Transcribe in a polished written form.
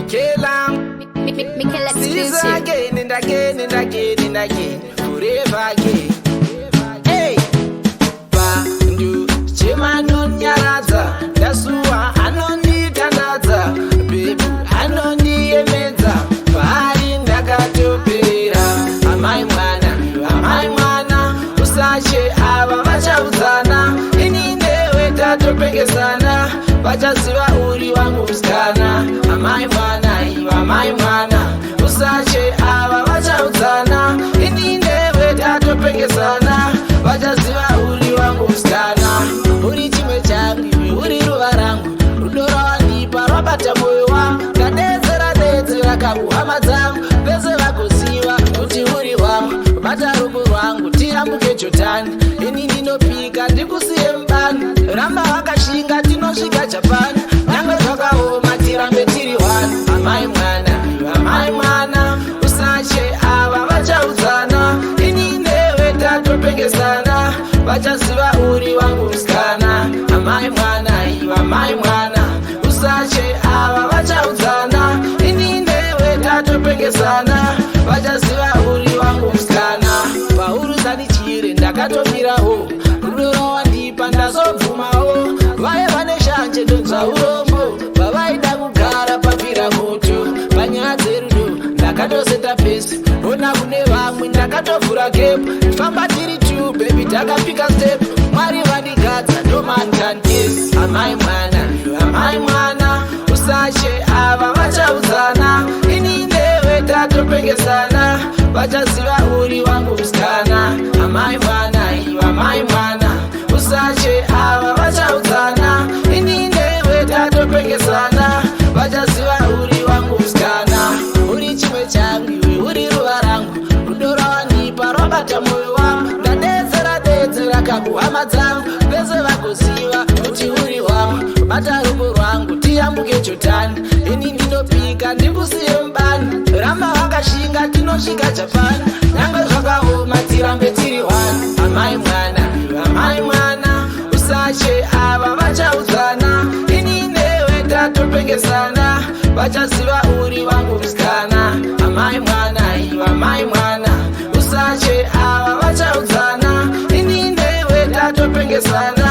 Michaela. Michaela Season exclusive. again and again and again and again. Forever again. Hey! Pandu chemanonyaradza, ndasuwa anonditandadza, babe anondiyemedza, paari ndakatopera. Amai mwana, amai mwana, usatye, ava vachaudzana, ini newe tatopengesana, vachaziva uri wangu musikana. Amai mwana, iva amai mwana, usatye, ava vachaudzana, ini newe tatopengesana, vachaziva uri wangu musikana. Uri chimwe changu iwe, uri ruva rangu, rudo rwawandipa rwabata mwoyo wangu. Ndadedzera dedzera kakuhama dzangu, vese vagoziva kuti uri wangu. Bata ruoko rwangu tiyambuke Jodhani, ini ndinopika ndikusiye mubani. Ramba wakashinga, tinosvika Japani, nyangwe zvakaoma tirambe tiri one. Amai mwana, amai mwana, usatye, ava vachaudzana, ini newe tatopengesana, vachaziva uri wangu musikana. Amai mwana, iva amai mwana, usatye, ava vachaudzana, ini newe tatopengesana, vachaziva uri wangu musikana. Pauruzani chire ndakatomirawo, rudo rwawandipa ndazobvumawo. Vaye vane shanje ndonzwa urombo, vavaida kugara papira moto. Panyaya dzerudo ndakatoseta pace, ona kune vamwe ndakatovhura gap. Famba tiri two, baby, takapika step. Mwari vandigadza, no man can kiss. Amai mwana, amai mwana, usatye, ava vachaudzana, ini newe tatopengesana, vachaziva uri wangu musikana. Amai mwana, iva amai mwana, usatye, ava vachaudzana, ini newe tatopengesana, vachaziva uri wangu musikana. Uri chimwe changu iwe, uri ruva rangu, rudo rwawandipa rwabata mwoyo wangu. Ndadedzera dedzera kakuhama dzangu, vese vagoziva kuti uri wangu. Bata ruoko rwangu tiyambuke Jodhani, ini ndinopika ndikusiye mubani. Ramba wakashinga, tinosvika Japani, nyangwe zvakaoma tirambe tiri one. Amai mwana, amai mwana, usatye, ava vachaudzana, ini newe tatopengesana, vachaziva uri wangu musikana. Amai mwana, iva amai mwana, usatye, ava vachaudzana, ini newe tatopengesana.